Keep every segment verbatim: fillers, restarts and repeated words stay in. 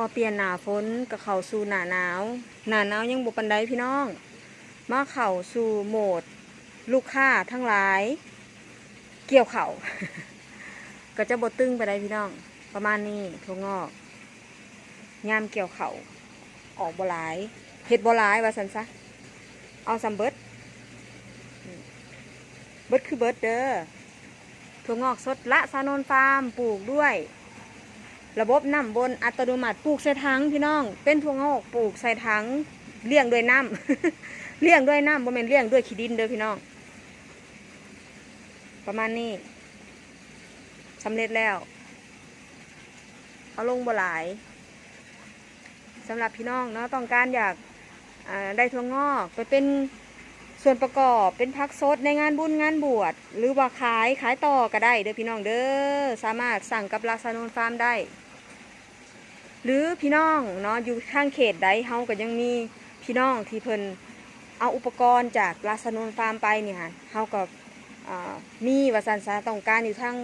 พอเปลี่ยนหน้าฝนก็เข้าสู่หน้าหนาว หน้าหนาวยังบ่ปานใดพี่น้อง มาเข้าสู่โหมดลูกค้าทั้งหลาย เกี่ยวข้าว ก็จะบ่ตึงปานใดพี่น้อง ประมาณนี้ ถั่วงอก ยามเกี่ยวข้าว ออกบ่หลาย เฮ็ดบ่หลายว่าซั่นซะ เอาส่ำเบิด เบิดคือเบิดเด้อ ถั่วงอกสดละสานนท์ฟาร์ม ปลูกด้วยระบบน้ำวนอัตโนมัติ ปลูกใส่ถังพี่น้อง เป็นถั่วงอกปลูกใส่ถัง เลี้ยงด้วยน้ำ เลี้ยงด้วยน้ำ บ่แม่นเลี้ยงด้วยขี้ดินเด้อพี่น้อง ประมาณนี้ สำเร็จแล้ว เอาลงบ่หลาย สำหรับพี่น้องเนาะ ต้องการอยาก อ่า ได้ถั่วงอกไปเป็นส่วนประกอบ เป็นผักสดในงานบุญงานบวช หรือว่าขาย ขายต่อก็ได้เด้อพี่น้องเด้อ สามารถสั่งกับละสานนท์ฟาร์มได้ หรือพี่น้องเนาะ อยู่ทางเขตใด เฮาก็ยังมีพี่น้องที่เพิ่นเอาอุปกรณ์จากละสานนท์ฟาร์มไปนี่ค่ะ เฮาก็ อ่า มีว่าซั่นซะ ต้องการอยู่ทาง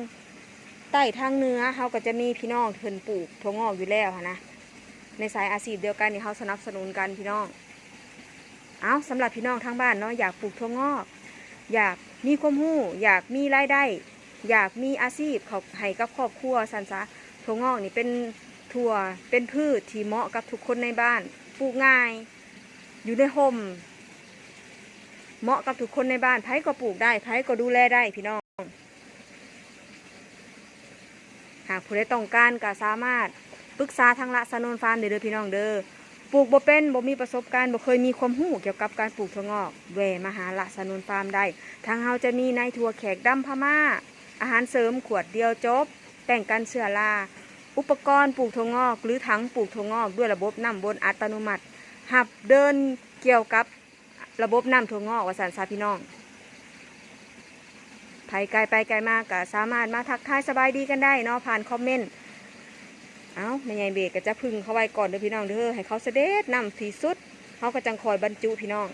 ใต้ทางเหนือ เฮาก็จะมีพี่น้องเพิ่นปลูกถั่วงอกอยู่แล้วหั้นนะ ในสายอาชีพเดียวกันนี่ เฮาสนับสนุนกันพี่น้อง เอา สำหรับพี่น้องทางบ้านเนาะ อยากปลูกถั่วงอก อยากมีความรู้ อยากมีรายได้ อยากมีอาชีพเขาให้กับครอบครัวซั่นซะ ถั่วงอกนี่เป็นถั่ว เป็นพืชที่เหมาะกับทุกคนในบ้าน ปลูกง่าย อยู่ในร่ม เหมาะกับทุกคนในบ้าน ไผก็ปลูกได้ ไผก็ดูแลได้พี่น้อง หากผู้ใดต้องการก็สามารถปรึกษาทางละสานนท์ฟาร์มได้เด้อพี่น้องเด้อ ปลูกบ่เป็น บ่มีประสบการณ์ บ่เคยมีความรู้เกี่ยวกับการปลูกถั่วงอก แวะมาหาละสานนท์ฟาร์มได้ ทางเฮาจะมีในถั่วแขกดำพม่า อาหารเสริมขวดเดียวจบ แป้งกันเชื้อรา อุปกรณ์ปลูกถั่วงอก หรือถังปลูกถั่วงอกด้วยระบบน้ำวนอัตโนมัติ หับเดินเกี่ยวกับระบบน้ำถั่วงอกว่าซั่นซะพี่น้อง ไผไกลไปไกลมาก็สามารถมาทักทายสบายดีกันได้เนาะ ผ่านคอมเมนต์ เอา แม่ใหญ่เบสก็จะพึ่งเขาไว้ก่อนเด้อพี่น้องเด้อ ให้เขาเสด็จน้ำที่สุด เขาก็จังคอยบรรจุพี่น้อง